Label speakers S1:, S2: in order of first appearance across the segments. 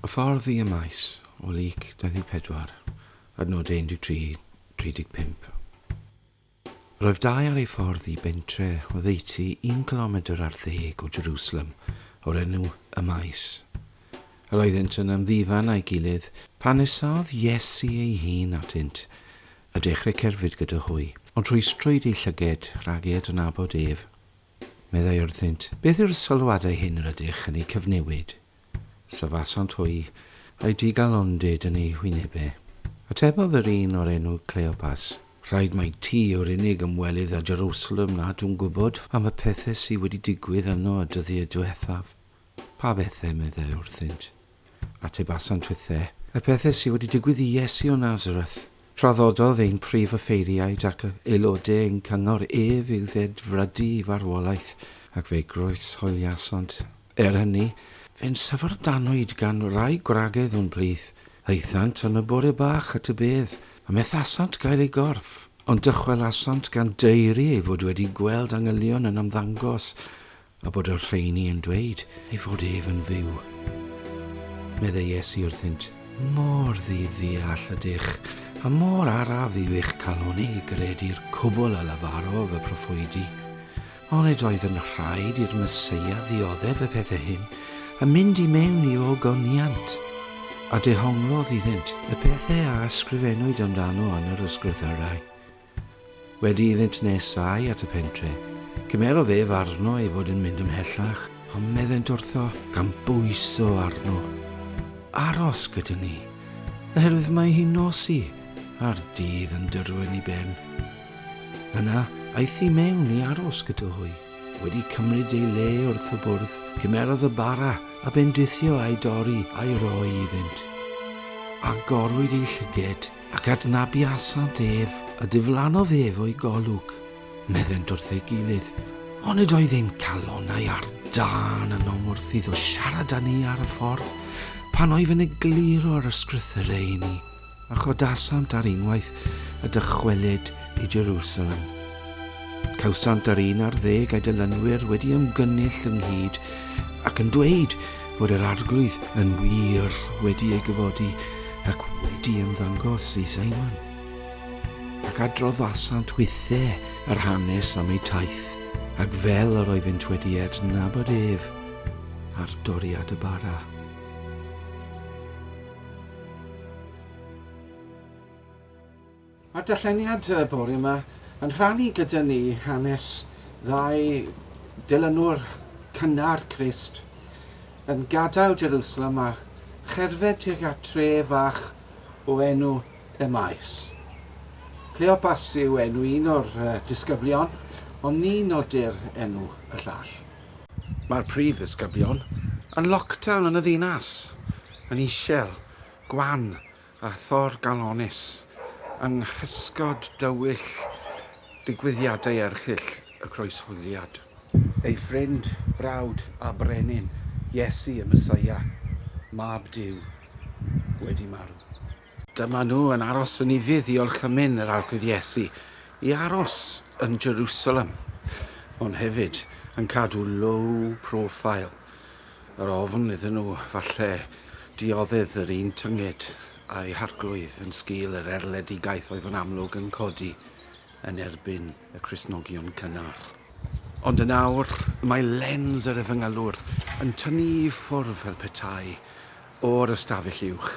S1: Y ffordd i Emaus o Luc 24, adnodau 13, 35. Roedd dau ar ei ffordd i bentre oddeutu un cilomedr ar ddeg o Jerusalem, o'r enw Emaus. Yr oeddynt yn ymddifan â'i gilydd pan nesaodd Iesu ei hun atynt, a dechrau cerfyd gyda hwy, ond rhwystrwyd eu llyged rhag ei adnabod ef. Meddai wrthynt, Beth yw'r sylwadau hyn yr ydych yn eu cyfnewid? Safasant hwy, a'u digalondid yn eu hwynebau. Atebodd yr un o'r enw Cleopas, Rhaid mai ti yw'r unig ymwelydd â Jerusalem nad yw'n gwybod am y pethau sy wedi digwydd yno y dyddiau diwethaf. Pa bethau? meddai wrthynt. Atebasant hwythau, Y pethau sy wedi digwydd i Iesu o Nazareth. Traddododd ein prif offeiriaid ac aelodau ein cyngor ef i'w ddedfrydu i farwolaeth, ac fe'i groeshoeliasant. Er hynny, fe'n syfrdanwyd gan rai gwragedd o'n plith. Aethant am y bore bach at y bedd, a methasant gael ei gorff, ond dychwelasant gan daeru ei fod wedi gweld angylion yn ymddangos, a bod y rheini yn dweud ei fod ef yn fyw. Meddai Iesu wrthynt, Mor ddi-ddeall ydych, a mor araf yw eich calonnau i gredu'r cwbl a lafarodd y proffwydi. Onid oedd yn rhaid i'r Meseia ddioddef y pethau hyn, a mynd i mewn i ogoniant? A dehonglodd iddynt y pethau a ysgrifennwyd amdano yn yr Ysgrythyrau. Wedi iddynt nesáu at y pentre, cymerodd ef arno ei fod yn mynd ymhellach, ond meddent wrtho, gan bwyso arno, Aros gyda ni, oherwydd mae hi'n nosi, a'r dydd yn dirwyn i ben. Yna, aeth i mewn i aros gyda hwy. Wedi cymryd ei le wrth y bwrdd, cymerodd y bara, a bendithio a'i dorri a'i roi iddynt. Agorwyd eu llyged, ac adnabuasant ef, a diflannodd ef o'u golwg. Meddent wrth ei gilydd, Onid oedd ein calonnau ar dân ynom wrth iddo siarad â ni ar y ffordd, pan oedd yn egluro'r ysgrythurau i ni? A chodasant ar unwaith a dychwelyd i Jerusalem. Cawsant yr un ar ddeg a'i dilynwyr wedi ymgynnull ynghyd ac yn dweud fod yr Arglwydd yn wir wedi ei gyfodi ac wedi ymddangos i Simon. Ac adroddasant hwythau yr hanes am eu taith, ac fel yr oeddynt wedi adnabod ef ar doriad y bara.
S2: Mae'r darlleniad y bore yma yn rhannu gyda ni hanes ddau dilynwr cynnar Crist yn gadael Jerusalem a cherdded tuag at tre fach o enw Emmaus. Cleopas yw enw un o'r disgyblion, ond ni nodir enw y llall. Mae'r prif ddisgyblion yn lockdown yn y ddinas, yn isel, gwan a thorgalonnus yng nghysgod dywyll digwyddiadau erchyll y croeshoeliad. Ei ffrind, brawd a brenin, Iesu y Meseia, Mab Duw, wedi marw. Dyma nhw yn aros yn ufudd i orchymyn yr Arglwydd Iesu i aros yn Jerusalem, ond hefyd yn cadw low profile, yr ofn iddyn nhw falle dioddef yr un tynged a'u harglwydd yn sgil yr erledigaeth oedd yn amlwg yn codi yn erbyn y Cristnogion cynnar. Ond yn awr mae lens yr efengylwr yn tynnu i ffwrdd fel petai o'r ystafell uwch,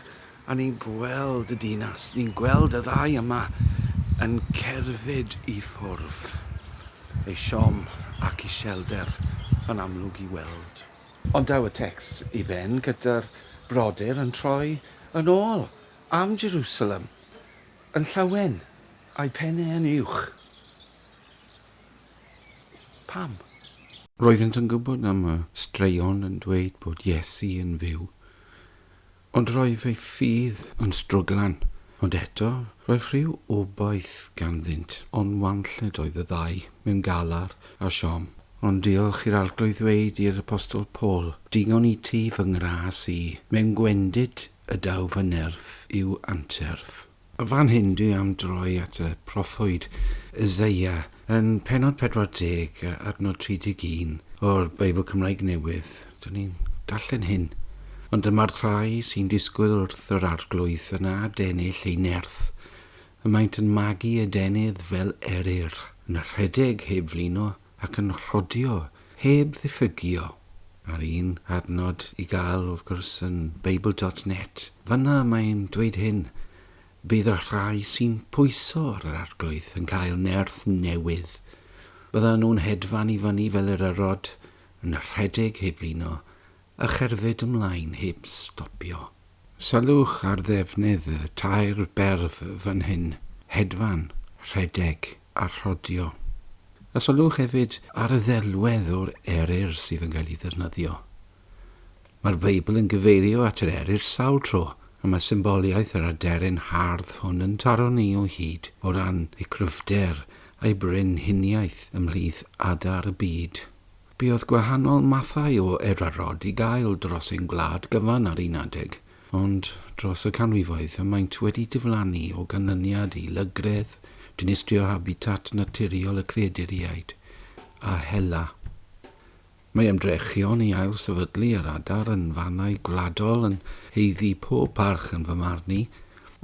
S2: a ni'n gweld y dinas, ni'n gweld y ddau yma yn cerdded i ffwrdd. Ei siom ac iselder yn amlwg i weld. Ond daw y tecst i ben gyda'r brodyr yn troi yn ôl am Jerusalem yn llawen, a'u pennau yn uwch. Pam?
S1: Roeddent yn gwybod am y straeon yn dweud bod Iesu yn fyw. Ond roedd eu ffydd yn strwglan. Ond eto, roedd rhyw obaith ganddynt, ond wanllyd oedd y ddau mewn galar a siom. Ond diolch i'r Arglwydd ddweud i'r Apostol Paul, Digon i ti fy ngras i, mewn gwendid y daw fy nerth i'w anterth. Fan hyn dwi am droi at y proffwyd Eseia yn pennod 40 adnod 31 o'r Beibl Cymraeg Newydd. Dyn ni'n darllen hyn. Ond dyma'r rhai sy'n disgwyl wrth yr arglwydd yn adennill ei nerth. Y maent yn magu adenydd fel eryr, yn rhedeg heb flino ac yn rhodio heb ddiffygio. A'r un adnod i gael, wrth gwrs, yn Bible.net. Fanna mae'n dweud hyn, bydd y rhai sy'n pwyso ar yr arglwydd yn cael nerth newydd. Byddan nhw'n hedfan i fyny fel yr erod, yn rhedeg heb flino, a cherdded ymlaen heb stopio. Sylwch ar ddefnydd y tair berf fan hyn, hedfan, rhedeg a rhodio. A sylwch hefyd ar y ddelwedd o'r eryr sydd yn cael ei ddefnyddio. Mae'r Beibl yn gyfeirio at yr eryr sawl tro, a mae symboliaeth yr aderyn hardd hwn yn taro ni o hyd o ran ei cryfder a'i brinhiniaeth ymhlith adar y byd. Buodd gwahanol mathau o eryrod i gael dros ein gwlad gyfan ar un adeg, ond dros y canrifoedd y maent wedi diflannu o ganlyniad i lygredd, dinistrio habitat naturiol y creaduriaid, a hela. Mae ymdrechion i ailsefydlu yr adar yn fannau gwladol yn haeddu pob parch yn fy marn i,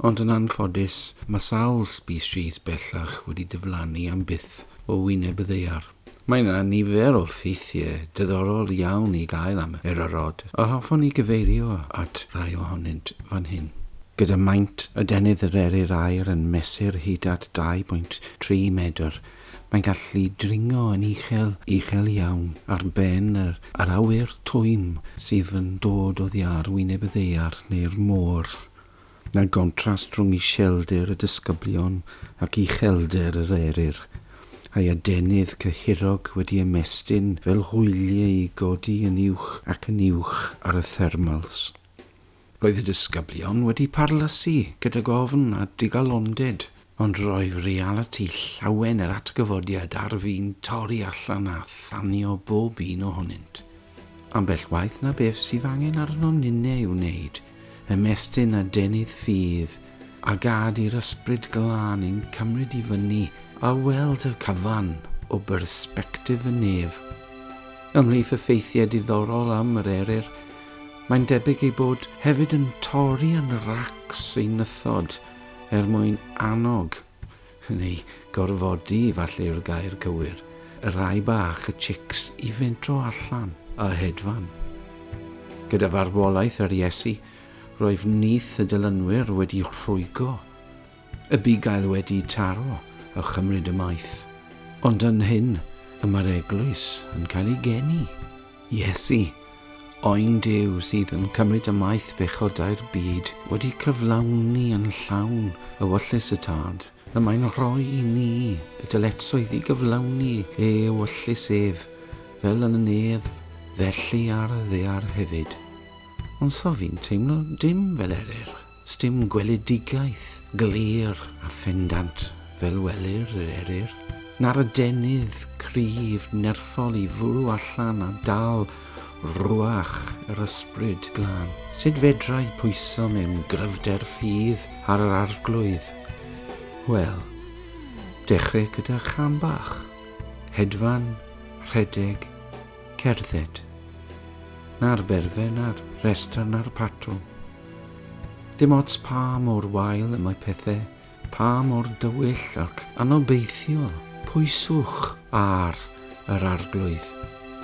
S1: ond yn anffodus mae sawl species bellach wedi diflannu am byth o wyneb y ddaear. Mae yna nifer o ffeithiau diddorol iawn i gael am eryrod, a hoffwn i gyfeirio at rai ohonynt fan hyn. Gyda maint adenydd yr eryr aur yn mesur hyd at 2.3 medr, mae'n gallu dringo yn uchel, uchel iawn ar ben yr, yr awyr twym sydd yn dod oddi ar wyneb y ddaear neu'r môr. Na gontrast rhwng iselder y disgyblion ac uchelder yr eryr, a'i adenydd cyhyrog wedi ymestyn fel hwyliau i godi yn uwch ac yn uwch ar y thermals. Roedd y disgyblion wedi parlysu gydag ofn a digalondid, ond roedd realiti llawen yr atgyfodiad ar fin torri allan a thanio bob un ohonynt. Ambell waith na beth sydd angen arno ninne i'w wneud, ymestyn adenydd ffydd, a gad i'r ysbryd glân ein cymryd i fyny a weld y cyfan o bersbectif y nef. Ymhlith y ffeithiau diddorol am yr eryr, mae'n debyg ei bod hefyd yn torri yn racs ei nythod er mwyn annog, neu gorfodi falle yw'r gair cywir, y rhai bach, y chicks, i fentro allan a hedfan. Gyda farwolaeth yr Iesu, roedd nyth y dilynwyr wedi rhwygo, y bugail wedi taro a chymryd ymaith. Ond yn hyn, y mae'r eglwys yn cael ei geni. Iesu, oen Duw sydd yn cymryd ymaith bechodau'r byd, wedi cyflawni yn llawn ewyllys y Tad, y mae'n rhoi i ni y dyletswydd i gyflawni ei ewyllys ef, fel yn y nef, felly ar y ddaear hefyd. Ond so fi'n teimlo dim fel eryr. Sdim gweledigaeth glir a phendant fel welir yr eryr, na'r adenydd cryf nerthol i fwrw allan a dal rwach yr ysbryd glân. Sut fedrai pwyso mewn gryfder ffydd ar yr arglwydd? Wel, dechrau gyda cham bach. Hedfan, rhedeg, cerdded. Na'r berfe, na'r rhestr, na'r patrwm. Dim ots pa mor wael y mae pethau, pa mor dywyll ac anobeithiol, pwyswch ar yr arglwydd.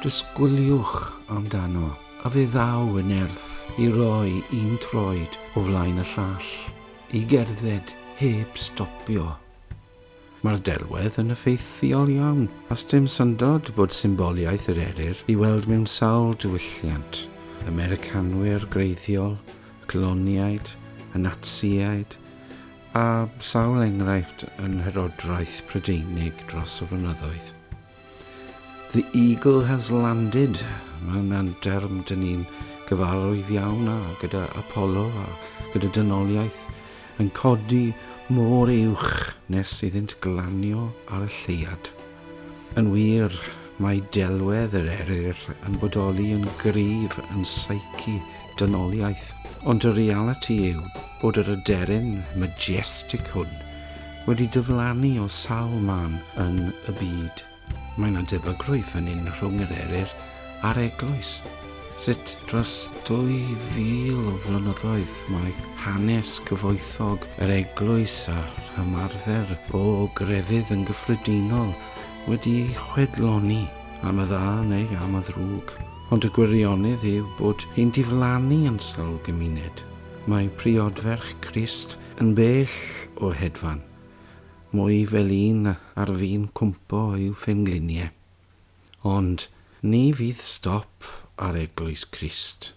S1: Disgwyliwch amdano, a fe ddaw y nerth i roi un troed o flaen y llall, i gerdded heb stopio. Mae'r delwedd yn effeithiol iawn, a sdim syndod bod symboliaeth yr eryr i weld mewn sawl diwylliant. Americanwyr greiddiol, y Coloniaid, y Natsiaid, a sawl enghraifft yn Ymerodraeth Prydeinig dros y flynyddoedd. The eagle has landed. Mae hwnna'n derm dyn ni'n gyfarwydd iawn â gyda Apollo a gyda dynoliaeth yn codi mor uwch nes iddynt glanio ar y lleuad. Yn wir, mae delwedd yr eryr yn bodoli yn gryf yn psyche dynoliaeth. Ond y realiti yw bod yr aderyn majestic hwn wedi diflannu o sawl man yn y byd. Mae yna debygrwydd fan hyn rhwng yr eryr a'r eglwys. Sut dros 2000 o flynyddoedd mae hanes cyfoethog yr eglwys a'r ymarfer o grefydd yn gyffredinol wedi ei chwedloni am y dda neu am y ddrwg. Ond y gwirionedd yw bod hi'n diflannu yn sawl gymuned. Mae priodferch Crist yn bell o hedfan, mwy fel un ar fin cwmpo i'w phengliniau. Ond ni fydd stop ar eglwys Crist.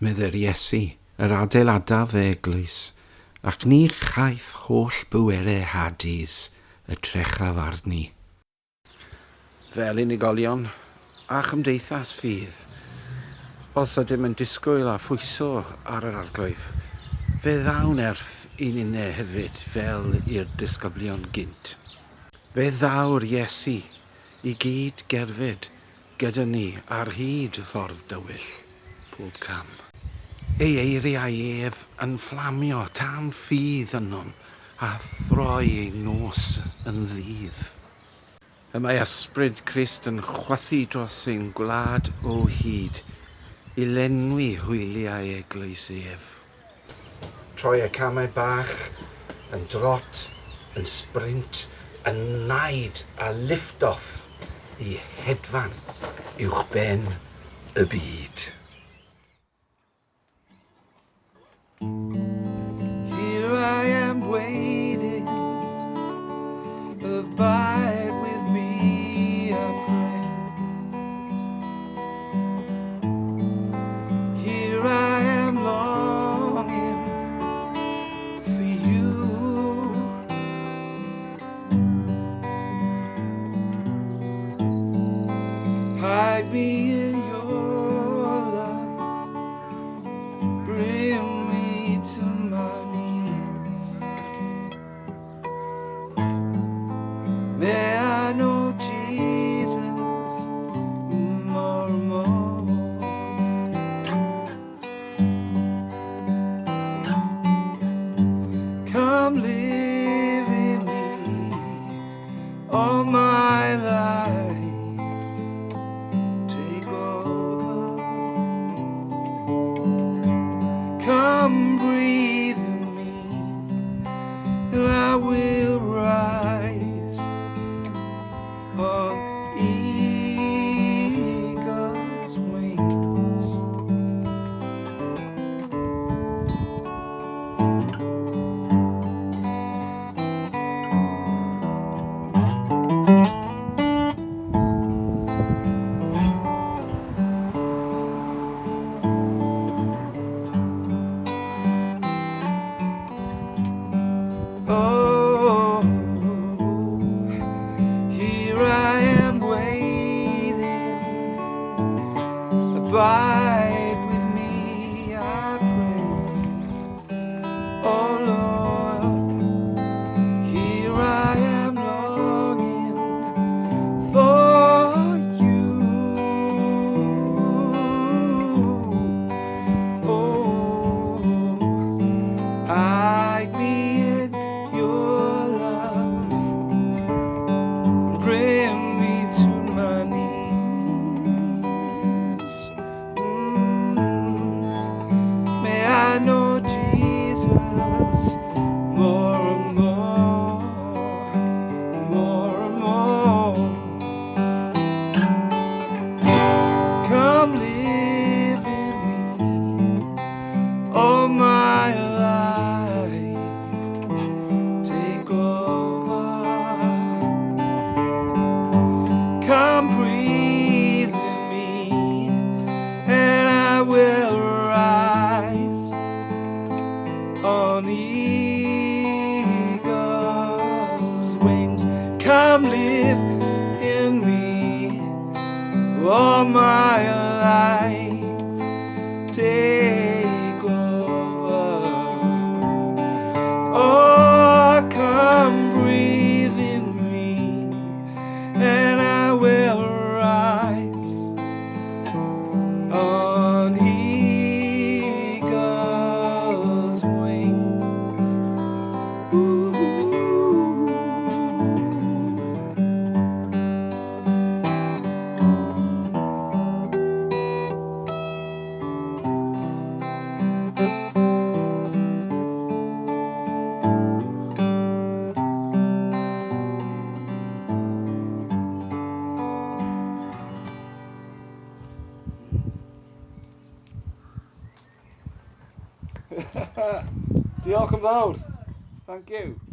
S1: Medde'r Iesu, yr adeiladaf y eglwys, ac ni chaiff holl bwerau Hades y trechaf arni. Fel unigolion a chymdeithas ffydd, os ydym yn disgwyl a phwyso ar yr Arglwydd, fe ddawn erth i ninne hefyd fel i'r disgyblion gynt. Fe ddaw'r Iesu i gyd gerdded gyda ni ar hyd y ffordd dywyll, pob cam. Ei eiriau ef yn fflamio tan ffydd ynom a throi ein nos yn ddydd. Y mae ysbryd Crist yn chwythu dros ein gwlad o hyd i lenwi hwyliau eglwys ef. Troi y camau bach yn drot, yn sbrint, yn naid a lift-off i hedfan uwchben y byd.
S3: Here I am waiting, abide with me, I pray. Here I am longing for you. Hide me in your love, bring me to my knees. May I know Jesus more and more. Come live in me all my life. Take over. Come breathe in me, and I will rise on eagle's wings. Oh, here I am waiting. Abide with me, I pray. Oh Lord, here I am longing for you. Oh, hide me in your love, bring me to my knees. May I know Jesus more and more, more and more. Come live in me all my life. Take over. Come breathe in me, and I will rise on eagle's wings. Come live in me all my life. Take over. Oh, come breathe in me, and I will rise on eagle's wings. Ooh. Diolch yn fawr. Thank you.